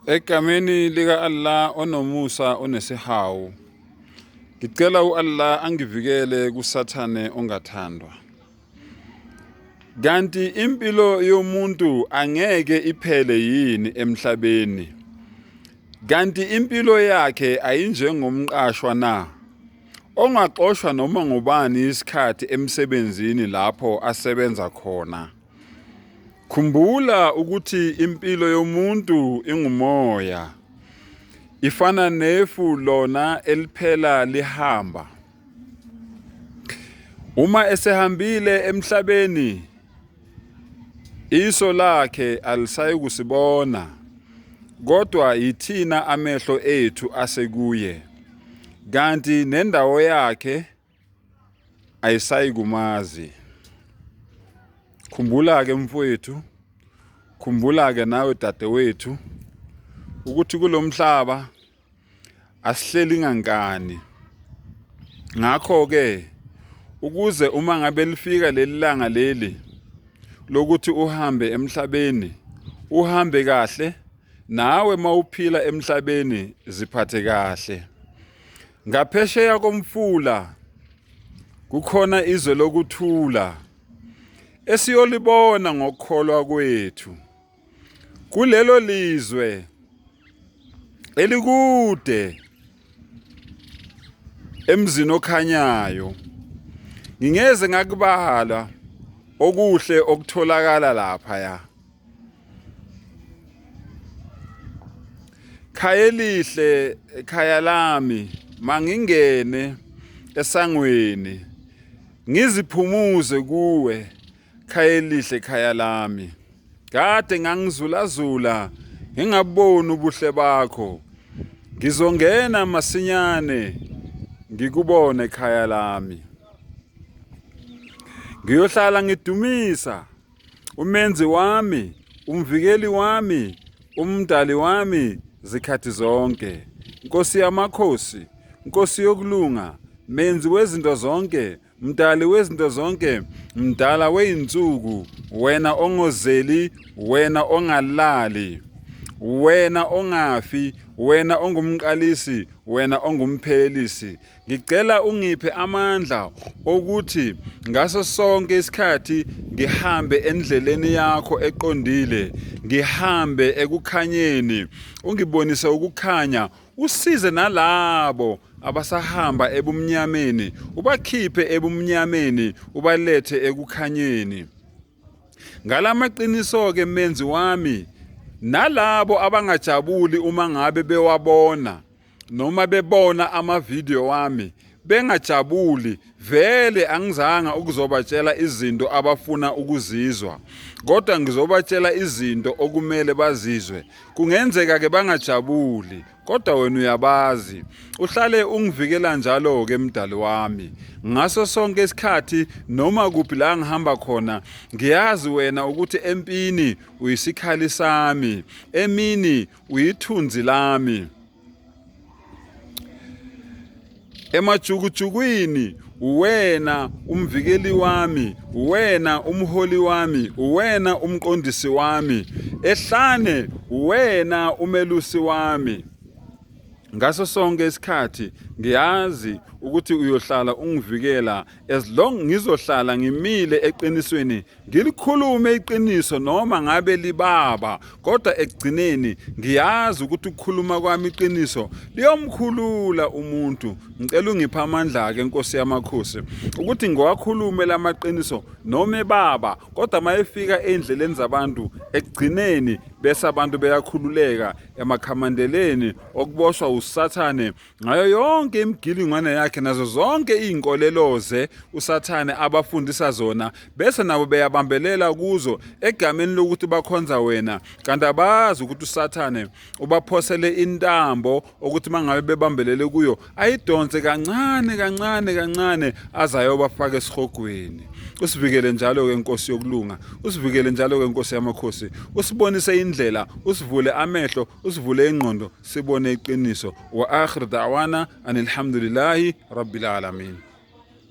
Egameni lika Allah onomusa onesihawu. Ngicela uAllah angivikele kuSathane ongathandwa. Kanti impilo yomuntu angeke iphele yini emhlabeni? Kanti impilo yakhe ayinjengomqashwa na? Ongaxoshwa noma ngubani isikhathi emsebenzini lapho asebenza khona. Khumbula ukuthi impilo yomuntu ingumoya. Ifana nefu lona eliphela lihamba. Uma esehambile emhlabeni iso lakhe alisayikusibona kodwa yithina amehlo ethu asekuye kanti nendawo yakhe ayisayikumazi. Khumbula-ke mfowethu, khumbula-ke nawe dadewethu ukuthi kulo mhlaba asihleli ngankani. Ngakho-ke ukuze uma ngabe lifika leli langa leli lokuthi uhambe emhlabeni, uhambe kahle nawe mawuphila emhlabeni ziphathe kahle. Ngaphesheya komfula kukhona izwe lokuthula esiyolibona ngokukholwa kwethu. Kulelo lizwe elikude emzini okhanyayo ngingeze ngakubala okuhle okutholakala lapha ya. Khaya elihle khaya lami mangingene esangweni ngiziphumuze kuwe khaya elihle khaya lami kade ngangizulazula ngingaboni ubuhle bakho ngizongena masinyane ngikubone khaya lami ngiyohlala ngidumisa umenzi wami, umvikeli wami, umdali wami zikhathi zonke. Nkosi yamakhosi, Nkosi yokulunga, menzi wezinto zonke, mdali wezinto zonke, mdala weyinsuku, wena ongozeli, wena ongalali, wena ongafi, wena ongumqalisi, wena ongumphelelisi. Ngicela ungiphe amandla okuthi ngaso sonke isikhathi ngihambe endleleni yakho eqondile, ngihambe ekukhanyeni, ungibonise ukukhanya, usize nalabo abasahamba ebumnyameni, ubakhiphe ebumnyameni, ubalethe ekukhanyeni. Ngalamaqiniso-ke menzi wami, nalabo abangajabuli uma ngabe bewabona noma bebona amavidiyo wami bengajabuli vele angizanga ukuzobatshela izinto abafuna ukuzizwa kodwa ngizobatshela izinto okumele bazizwe kungenzeka ke bangajabuli kodwa wena uyabazi uhlale ungivikela njalo ke mdali wami ngaso sonke isikhathi noma kuphi la ngihamba khona ngiyazi wena ukuthi empini uyisikhali sami emini uyithunzi lami emajukujukwini uwena umvikeli wami uwena umholi wami uwena umqondisi wami ehlane uwena umelusi wami ngaso sonke isikhathi ngiyazi ukuthi uyohlala ungivikela as long ngizohlala ngimile eqinisweni Ngilikhulume iqiniso noma ngabe libaba, kodwa ekugcineni ngiyazi ukuthi ukukhuluma kwami iqiniso liyomkhulula umuntu. Ngicela ungiphe amandla-ke Nkosi yamakhosi ukuthi ngiwakhulume lamaqiniso noma ebaba, kodwa uma efika ey'ndleleni zabantu ekugcineni bese abantu beyakhululeka emakhamandeleni okuboshwa uSathane ngayo yonke imigilingwane yakhe nazo zonke izinkolelo-ze uSathane abafundisa zona bese nabo beyabambelela kuzo egameni lokuthi bakhonza wena kanti abazi ukuthi uSathane ubaphosele intambo ukuthi mangabe bebambelele kuyo ayidonse kancane kancane kancane aze ayobafaka esihogweni usivikele njalo-ke nkosi yokulunga usivikele njalo-ke nkosi yamakhosi usibonise indlela usivule amehlo usivule ingqondo sibone iqiniso wa akhir da'wana anilhamdulillahi rabbil alamin.